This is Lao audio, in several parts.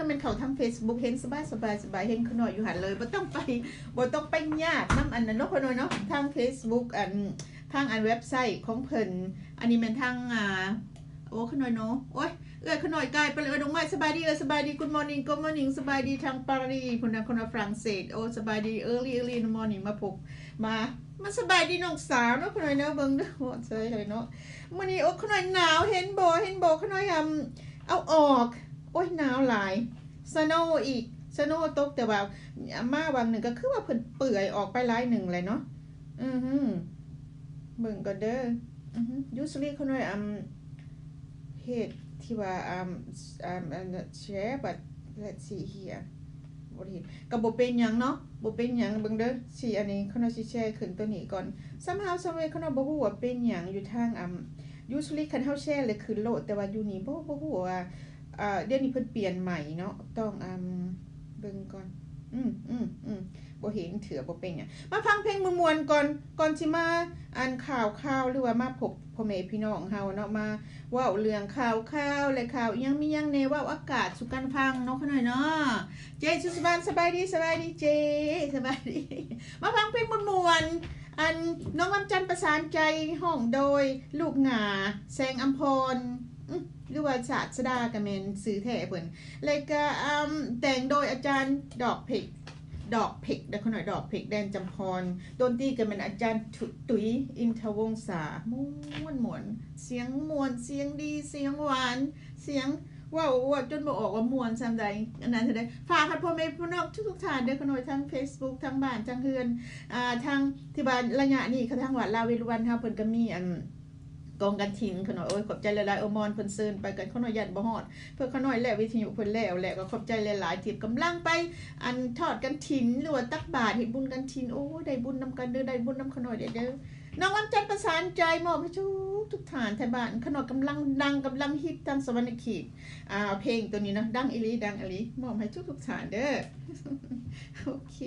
ແມ່ນເຂົ້າທາງເຟສບຸກ ເຫັນສະບາຍໆ ສະບາຍ ເຫັນຂະນ້ອຍຢູ່ຫັ້ນເລີຍ ບໍ່ຕ້ອງໄປ ບໍ່ຕ້ອງໄປຍາກນຳອັນນັ້ນເນາະ ຂະນ້ອຍເນາະ ທາງເຟສບຸກ ອັນ ທາງອັນເວັບໄຊຂອງເພິ່ນ. ອັນນີ້ແມ່ນທາງ ອ່າ ໂອ້ ຂະນ້ອຍເນາະ ໂອ້ຍ ເອື້ອຍຂະນ້ອຍກາຍໄປເລີຍ ເອື້ອຍດອກໄມ້ ສະບາຍດີ ເອື້ອຍ ສະບາຍດີ Good morning Good morning ສະບາຍດີທາງປາຣີ ພຸ້ນນະ ຄົນຝຣັ່ງເສດ ໂອ້ ສະບາຍດີ Early Early in the morning ມາພົບ ມາ ມາສະບາຍດີນ້ອງສາວເນາະ ຂະນ້ອຍເນາະ ເບິ່ງເດີ ເຊີຍເລີຍເນາະ ມື້ນີ້ ໂອ້ ຂະນ້ອຍໜາວ ເຫັນບໍ່ ເຫັນບໍ່ ຂະນ້ອຍ ອຳ ເອົາອອກ ໂອ້ຍ ໜາວຫຼາຍ Snow ອີກ Snow ຕົກ ແຕ່ວ່າມາຫວ່າງໜຶ່ງກໍຄືວ່າເພິ່ນເປື່ອຍອອກໄປຫຼາຍໜຶ່ງແຫຼະເນາະ ອື ເບິ່ງກ່ອນເດີ ອື Usually ຂະນ້ອຍ ອຳ ເຮັດທີ່ວ່າ ອຳ ອຳ share but let's see here ບໍ່ໄດ້ເຮັດ ກໍບໍ່ເປັນຫຍັງເນາະ ບໍ່ເປັນຫຍັງ ເບິ່ງເດີ ຊິ ອັນນີ້ ຂະນ້ອຍຊິແຊຂຶ້ນໂຕນີ້ກ່ອນ Somehow somewhere ຂະນ້ອຍບໍ່ຮູ້ວ່າເປັນຫຍັງ ຢູ່ທາງ ອຳ Usually ຄັນເຮົາແຊແລ້ວຂຶ້ນໂລດ ແຕ່ວ່າຢູ່ນີ້ບໍ່ ບໍ່ຮູ້ວ່າ ອ່າ ດຽວນີ້ເພິ່ນປ່ຽນໃໝ່ເນາະ ຕ້ອງ ອຳ ເບິ່ງກ່ອນ ອື ອື ອື ບໍ່ເຫັນເທື່ອ ບໍ່ເປັນຫຍັງ ມາຟັງເພງມ່ວນໆກ່ອນ ກ່ອນຊິມາ ອັນ ຂ່າວໆ ຫຼືວ່າມາພົບພໍ່ແມ່ພີ່ນ້ອງເຮົາເນາະ ມາເວົ້າເລື່ອງຂ່າວໆ ແລະ ຂ່າວອີ່ຫຍັງມີຫຍັງແດ່ ເວົ້າອາກາດສູ່ກັນຟັງເນາະ ຂະນ້ອຍເນາະ ເຈ້ ສຸດສະຫວັນ ສະບາຍດີ ສະບາຍດີເຈ້ ສະບາຍດີ ມາຟັງເພງມ່ວນໆ ອັນ ນ້ອງລຳຈັນປະສານໃຈ ຮ້ອງໂດຍລູກຫຍ້າ ແສງອຳພອນ ອື ຫຼືວ່າສາດສະດາກໍແມ່ນຊື່ແທ້ເພິ່ນ ແລ້ວກໍ ອາ ແຕ່ງໂດຍອາຈານດອກເພັກ ດອກເພັກເດີ ຂະນ້ອຍດອກເພັກ ແດນຈຳພອນ ດົນຕີກໍແມ່ນອາຈານ ຕຸ ຕຸຍ ອິນທະວົງສາ ມ່ວນໆ ສຽງມ່ວນ ສຽງດີ ສຽງຫວານ ສຽງ ເວົ້າ ເວົ້າຈົນບໍ່ອອກວ່າມ່ວນສ່ຳໃດ ອັນນັ້ນເທື່ອໃດ ຝາກໃຫ້ພໍ່ແມ່ພີ່ນ້ອງທຸກໆທ່ານເດີ ຂະນ້ອຍ ທັງເຟສບຸກ ທັງບ້ານ ທັງເຮືອນ ອ່າ ທັງທີ່ວ່າໄລຍະນີ້ ທາງວັດລາວເວລຸວັນເຮົາ ເພິ່ນກໍມີ ອັນ ກອງກະຖິນ ຂະນ້ອຍ ໂອ້ຍ ຂອບໃຈຫຼາຍໆ ໂອມອນເພິ່ນເຊີນໄປ ກໍຂະນ້ອຍຢ້ານບໍ່ຮອດ ເພິ່ນ ຂະນ້ອຍແລະ ວິທະຍຸເພິ່ນແລ້ວແຫຼະ ກໍຂອບໃຈຫຼາຍໆ ທີ່ກຳລັງໄປ ອັນ ທອດກະຖິນ ຫຼືວ່າຕັກບາດ ເຮັດບຸນກະຖິນ ໂອ້ຍ ໄດ້ບຸນນຳກັນເດີ ໄດ້ບຸນນຳຂະນ້ອຍແດ່ເດີ ນ້ອງລຳຈັນປະສານໃຈ ມອບໃຫ້ທຸກໆທ່ານ ໄທບ້ານ ຂະນ້ອຍກຳລັງດັງ ກຳລັງຮິດ ທາງສະຫວັນນະເຂດ ອ່າ ເພງໂຕນີ້ເນາະ ດັງອີ່ຫຼີ ດັງອີ່ຫຼີ ມອບໃຫ້ທຸກໆທ່ານເດີ ໂອເຄ.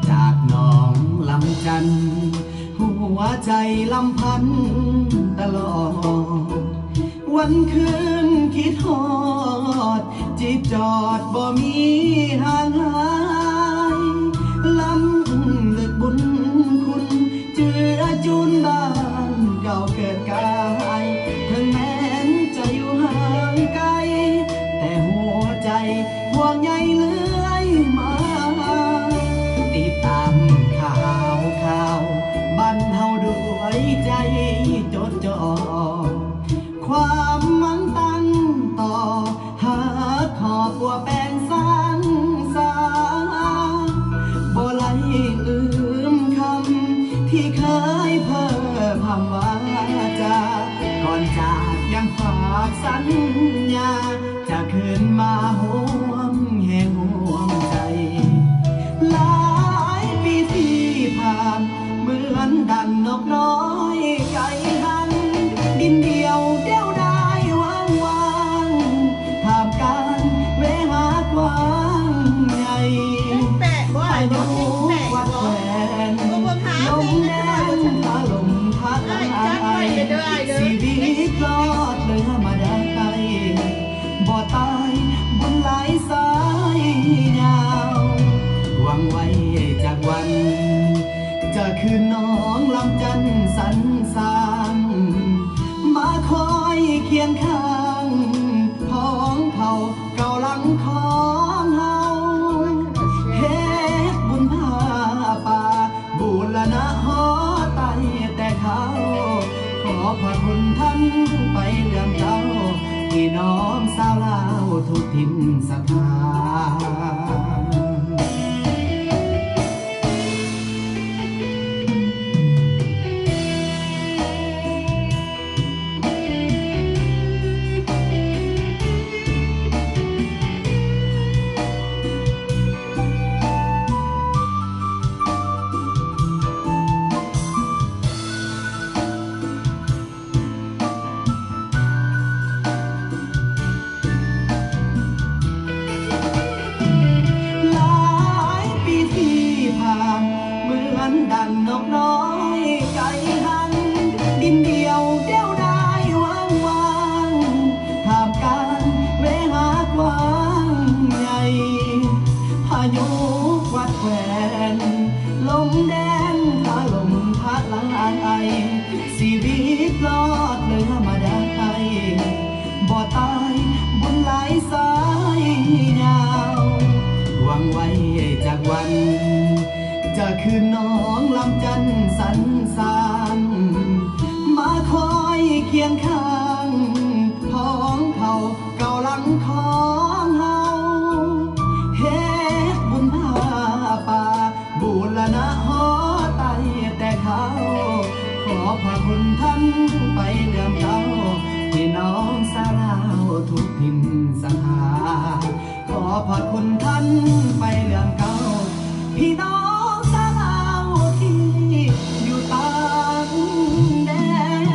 ຈາກນ້ອງລຳຈັນ ຫົວໃຈລຳພັນຕະຫຼອດ ວັນຄືນຄິດຮອດ ຈິດຈອດບໍ່ມີຫ່າງຫາຍ ລຳລຶກບຸນຄຸນ ເຈື່ອຈູນບ້ານເກົ່າເກີດກາຍ ເຖິງແມ່ນຈະຢູ່ຫ່າງໄກ ແຕ່ຫົວໃຈຫ່ວງໃຍເລື້ອຍມາ ຕິດຕາມຂ່າວຄາວບ້ານເຮົາດ້ວຍໃຈຈົດຈ່ອ ຄວາມມັນຕັ້ງຕໍ່ ຫາກຄອບຄົວແປງສັງສາ ບໍ່ໄດ້ລືມຄຳທີ່ເຄີຍເພີ່ມພຳວາຈາ ກ່ອນຈາກຍັງຝາກສັນຍາ ຈະຄືນມາຮ່ວມແຮງຮ່ວມໃຈ ຫຼາຍປີທີ່ຜ່ານ ເໝືອນດັ່ງນົກນ້ອຍໄກ່ຫັນ ບິນດຽວດຽວດາຍຫວ່າງໆ ທ່າມກາງເວຫາກວ້າງໃຫຍ່ ພາຍຸພັດແຜ່ນ ລົມແດງຖະຫຼົ່ມທະລາຍ ຊີວິດລອດເຫຼືອມາໄດ້ ບໍ່ຕາຍບຸນຫຼາຍສາຍຍາວ ຫວັງໄວ້ຈັກວັນ ຈະຄືນນ້ອງລຳຈັນສັນສາງ ມາຄອຍຄຽງຂ້າງ ຂອງເຜົ່າເກົ່າຫຼັງຂອງເຮົາ ເຮັດບຸນຜ້າປ່າ ບູລະນະຫໍໄຕ້ແຕ່ເກົ່າ ຂອບພະຄຸນທ່ານໄປເລື່ອງເກົ່າ ພີ່ນ້ອງຊາວລາວທຸກຖິ່ນສະຖານ. ຢູ່ວັດແຂວງລົມແດນ ພາລົມພາລາຍ ຊີວິດລອດເຫຼືອມາໄດ້ ບໍ່ຕາຍບຸນຫຼາຍສາຍຍາວ ຫວັງໄວ້ຈັກວັນ ຈະຄືນນ້ອງລຳຈັນສັນສານ ມາຄອຍຄຽງຂ້າງ ຂອງເຂົາເກົ່າຫຼັງຂອງເຮົາ ເຮັດບຸນຜ້າປ່າ ບູລະນະຫໍໄຕ້ແຕ່ເກົ່າ ຂອບພະຄຸນທ່ານໄປເລື່ອມເກົ່າ ທີ່ນ້ອງສາລາວທຸກຖິ່ນສະຖານ ຂອບພະຄຸນທ່ານໄປເລື່ອມເກົ່າ ພີ່ນ້ອງຊາວລາວທີ່ຢູ່ຕ່າງແດນ.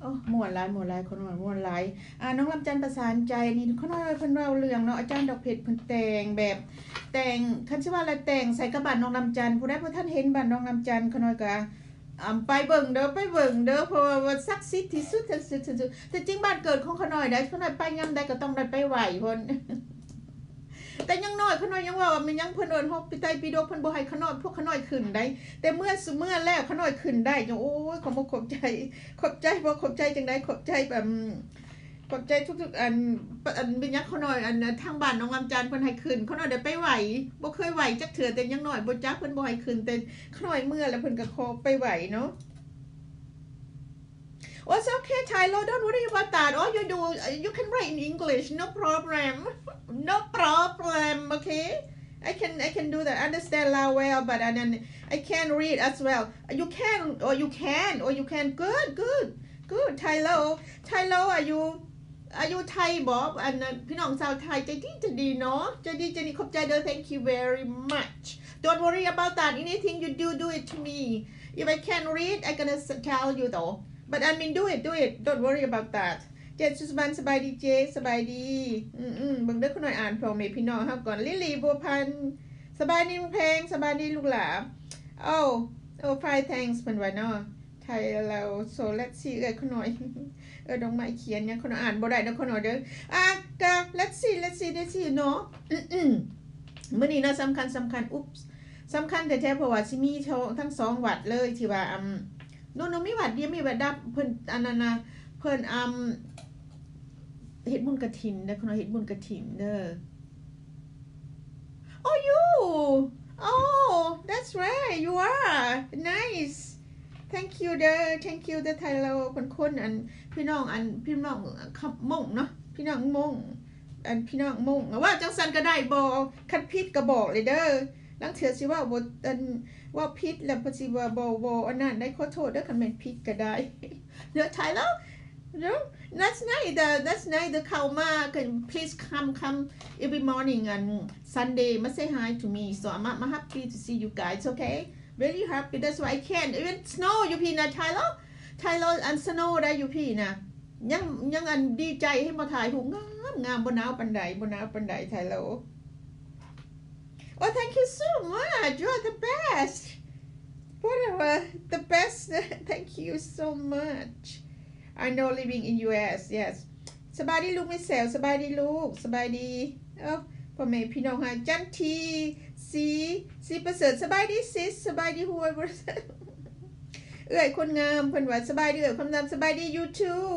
ໂອ້ ມ່ວນຫຼາຍ ມ່ວນຫຼາຍ ຂ້ານ້ອຍມ່ວນຫຼາຍ. ອ່າ ນ້ອງລຳຈັນປະສານໃຈນີ້ ຂ້ານ້ອຍເພິ່ນເວົ້າເລື່ອງເນາະ ອາຈານດອກເພັດເພິ່ນແຕ່ງແບບ ແຕ່ງ ຄັນຊິວ່າລະແຕ່ງໃສ່ກັບບ້ານນ້ອງລຳຈັນ ຜູ້ໃດບໍ່ທັນເຫັນບ້ານນ້ອງລຳຈັນ ຂ້ານ້ອຍກະ ອ່າ ໄປເບິ່ງເດີ ໄປເບິ່ງເດີ ເພາະວ່າ ວ່າສັກສິດທີ່ສຸດ ທີ່ສຸດ ທີ່ສຸດ. ແຕ່ຈິງບ້ານເກີດຂອງຂ້ານ້ອຍໃດ ຂ້ານ້ອຍໄປຍາມໃດກໍຕ້ອງໄດ້ໄປໄຫວ້ພຸ້ນ. ແຕ່ຍັງນ້ອຍ ຂ້ານ້ອຍຍັງເວົ້າວ່າ ແມ່ນຫຍັງເພິ່ນເອີ້ນຮອບໄຕປິດົກ ເພິ່ນບໍ່ໃຫ້ຂ້ານ້ອຍ ພວກຂ້ານ້ອຍຂຶ້ນໃດ ແຕ່ເມື່ອ ເມື່ອແລ້ວຂ້ານ້ອຍຂຶ້ນໄດ້ ໂອ້ຍ ຂອບອົກຂອບໃຈ ຂອບໃຈ ບໍ່ຂອບໃຈຈັ່ງໃດ ຂອບໃຈ ແບບ ຂອບໃຈທຸກໆ ອັນ ອັນ ເປັນຫຍັງຂ້ານ້ອຍ ອັນ ທາງບ້ານນ້ອງລຳຈັນເພິ່ນໃຫ້ຂຶ້ນ ຂ້ານ້ອຍໄດ້ໄປໄຫວ້ ບໍ່ເຄີຍໄຫວ້ຈັກເທື່ອ ແຕ່ຍັງນ້ອຍບໍ່ຈັກ ເພິ່ນບໍ່ໃຫ້ຂຶ້ນ ແຕ່ຂ້ານ້ອຍເມື່ອແລ້ວ ເພິ່ນກໍຂໍໄປໄຫວ້ເນາະ. Oh, it's okay, Tyler. Don't worry about that. All you do, you can write in English. No problem. No problem, okay? I can, I can do that. I understand Lao well, but I, I can't read as well. You can, or you can, or you can. Good, good, good. Tyler, Tyler, are you, are you Thai ບໍ່? ອັນນັ້ນ ພີ່ນ້ອງຊາວໄທໃຈດີໃຈດີເນາະ ໃຈດີໃຈດີ ຂອບໃຈເດີ Thank you very much. Don't worry about that. Anything you do, do it to me. If I can't read, I gonna s-, tell you though. But I mean, do it, do it. Don't worry about that. ເຈ ສຸດສະບັນ ສະບາຍດີເຈ ສະບາຍດີ. ອືມໆ ເບິ່ງເດີ ຂ້ານ້ອຍອ່ານພໍ່ແມ່ພີ່ນ້ອງເຮົາກ່ອນ. ລິລີ ບົວພັນ ສະບາຍດີ ແພງ ສະບາຍດີລູກຫຼາ. Oh, oh, fine, thanks ເພິ່ນວ່າເນາະ. ໄທລາວ so let's see ເອື້ອຍຂ້ານ້ອຍ ເອີ ດອກໄມ້ຂຽນຫຍັງ ຂ້ານ້ອຍອ່ານບໍ່ໄດ້ເນາະ ຂ້ານ້ອຍເດີ. ອ່າ ກະ let's see, let's see, let's see ເນາະ. ມື້ນີ້ເນາະ ສຳຄັນ ສຳຄັນ oops ສຳຄັນແທ້ໆ ເພາະວ່າຊິມີທັງສອງວັດເລີຍ ທີ່ວ່າ ອຳ no no ມີວັດດຽວ ມີວັດດຽວ ເພິ່ນ ອັນນັ້ນນະ ເພິ່ນ ອຳ ເຮັດບຸນກະຖິນເດີ ຂ້ານ້ອຍເຮັດບຸນກະຖິນເດີ. Oh, you. Oh, that's right. You are. Nice. Thank you ເດີ thank you ເດີ ໄທລາວ ເພິ່ນຄົນ ອັນ ພີ່ນ້ອງ ອັນ ພີ່ນ້ອງມົ້ງເນາະ ພີ່ນ້ອງມົ້ງ ອັນ ພີ່ນ້ອງມົ້ງ ເວົ້າຈັ່ງຊັ້ນກໍໄດ້ບໍ່? ຄັນຜິດກໍບອກເລີຍເດີ ລາງເທື່ອຊິເວົ້າບໍ່ ອັນ ເວົ້າຜິດແລ້ວເພິ່ນຊິວ່າບໍ່ ບໍ່ອັນນັ້ນໄດ໋ ຂໍໂທດເດີ ຄັນແມ່ນຜິດກໍໄດ້ເດີ ໄທລາວ. No, that's nice. The, that's nice. The Kalma, can please come, come every morning and Sunday. Ma say hi to me. So I'm, I'm happy to see you guys. Okay, very happy. That's why I can't even snow. ຢູ່ພີ້ນະ Tyler, Tyler and snow ໄດ້ຢູ່ພີ້ນະ ຍັງ ຍັງອັນດີໃຈ ເຫັນບໍ່ ຖ່າຍຮູບງາມໆ ບໍ່ໜາວປານໃດ ບໍ່ໜາວປານໃດ Tyler. Oh, thank you so much. You're the best. Whatever, the best. Thank you so much. I know living in U S, yes. ສະບາຍດີລູກ ມິເຊວ ສະບາຍດີລູກ ສະບາຍດີ ເອີ ພໍ່ແມ່ພີ່ນ້ອງ ຫາ ຈັນທີ ສີ ສີປະເສີດ ສະບາຍດີ sis ສະບາຍດີ whoever. ເອື້ອຍຄົນງາມ ເພິ່ນວ່າ ສະບາຍດີເອື້ອຍຄົນງາມ ສະບາຍດີ you too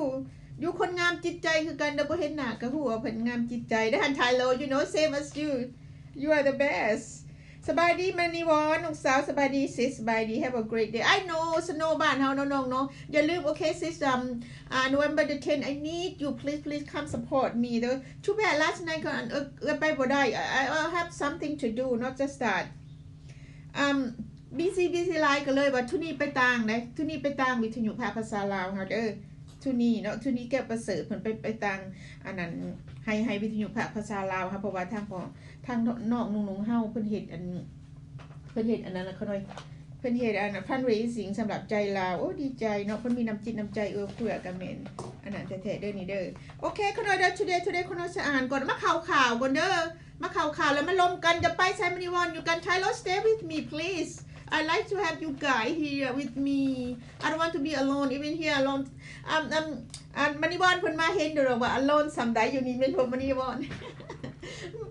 ຢູ່ຄົນງາມຈິດໃຈຄືກັນເດີ ບໍ່ເຫັນໜ້າກະຮູ້ວ່າເພິ່ນງາມຈິດໃຈເດີ ຫັ້ນ Thai Lo, you know, same as you, you are the best. ສະບາຍດີມະນີວອນ ນ້ອງສາວ ສະບາຍດີ sis ສະບາຍດີ have a great day. I know snow ບ້ານເຮົາເນາະນ້ອງເນາະ ຢ່າລືມ ໂອເຄ sis, um, uh, November the tenth, I need you, please, please come support me ເດີ. Too bad last night ເຂົາ ອັນ ເອື້ອຍ ເອື້ອຍໄປບໍ່ໄດ້ I, I, I have something to do, not just that. Um, busy, busy ຫຼາຍ ກໍເລີຍວ່າ ທຸນີໄປຕ່າງເດ້ ທຸນີໄປຕ່າງວິທະຍຸພາກພາສາລາວເຮົາເດີ ທຸນີເນາະ ທຸນີແກ້ວປະເສີດ ເພິ່ນໄປ ໄປຕ່າງ ອັນນັ້ນ ໃຫ້ ໃຫ້ວິທະຍຸພາກພາສາລາວເຮົາ ເພາະວ່າທາງພໍ່ ທາງນອກນຸ່ງໆເຮົາ ເພິ່ນເຮັດອັນ ເພິ່ນເຮັດອັນນັ້ນນະ ຂະນ້ອຍ ເພິ່ນເຮັດອັນ fundraising ສຳລັບໃຈລາວ. ໂອ້ ດີໃຈເນາະ ເພິ່ນມີນ້ຳຈິດນ້ຳໃຈເອື້ອເຟື້ອ ກໍແມ່ນອັນນັ້ນແທ້ໆເດີນີ້ເດີ. ໂອເຄ ຂະນ້ອຍເດີ today today ຂະນ້ອຍສະອ່ານກ່ອນ ມາເຂົ້າຂ່າວກ່ອນເດີ ມາເຂົ້າຂ່າວແລ້ວມາລົມກັນ ຈະໄປໃສ Money Won ຢູ່ກັນ Thai Lo, stay with me please. I like to have you guys here with me. I don't want to be alone, even here alone. ອັນ ອັນ ອັນ Money Won ເພິ່ນມາເຫັນຢູ່ດອກວ່າ alone ສ່ຳໃດ ຢູ່ນີ້ແມ່ນພວກ Money Won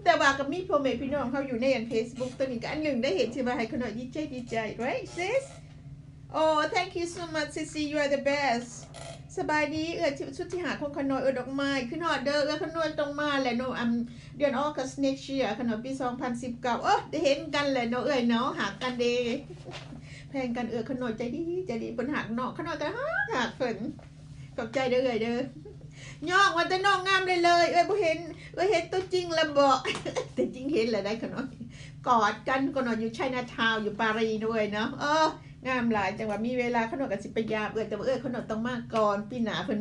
ແຕ່ວ່າກໍມີພໍ່ແມ່ພີ່ນ້ອງເຮົາຢູ່ໃນອັນ Facebook ຕົວນີ້ກໍອັນໜຶ່ງໄດ້ເຫັນ ທີ່ວ່າໃຫ້ຂະນ້ອຍດີໃຈ ດີໃຈ right sis? Oh, thank you so much, Sissy. You are the best. ສະບາຍດີ ເອື້ອຍຊຸດທີຫ້າຂອງຂະນ້ອຍ ເອື້ອຍດອກໄມ້ ຂຶ້ນຮອດເດີ ເອື້ອຍຂະນ້ອຍຕ້ອງມາແຫຼະເນາະ ອັນ ເດືອນ August next year ຂະນ້ອຍ ປີສອງພັນສິບເກົ້າ ໂອ້ ໄດ້ເຫັນກັນແຫຼະເນາະ ເອື້ອຍເນາະ ຮັກກັນເດ້ ແພງກັນ ເອື້ອຍຂະນ້ອຍໃຈດີ ໃຈດີ ເພິ່ນຮັກເນາະ ຂະນ້ອຍກໍຮັກ ຮັກເພິ່ນ. ຂອບໃຈເດີເອື້ອຍເດີ ຍ້ອງວ່າແຕ່ນ້ອງງາມເລີຍໆ ເອື້ອຍບໍ່ເຫັນ ເອື້ອຍເຫັນຕົວຈິງແລ້ວບໍ ຕົວຈິງເຫັນແລ້ວໄດ໋ຂະນ້ອຍ ກອດກັນ ຂະນ້ອຍຢູ່ Chinatown ຢູ່ປາຣີເນາະເອື້ອຍເນາະ ເອີ ງາມຫຼາຍ ຈັ່ງວ່າມີເວລາຂະນ້ອຍກໍຊິໄປຢາມເອື້ອຍ ແຕ່ວ່າເອື້ອຍຂະນ້ອຍຕ້ອງມາກ່ອນ ປີໜ້າເພິ່ນມາ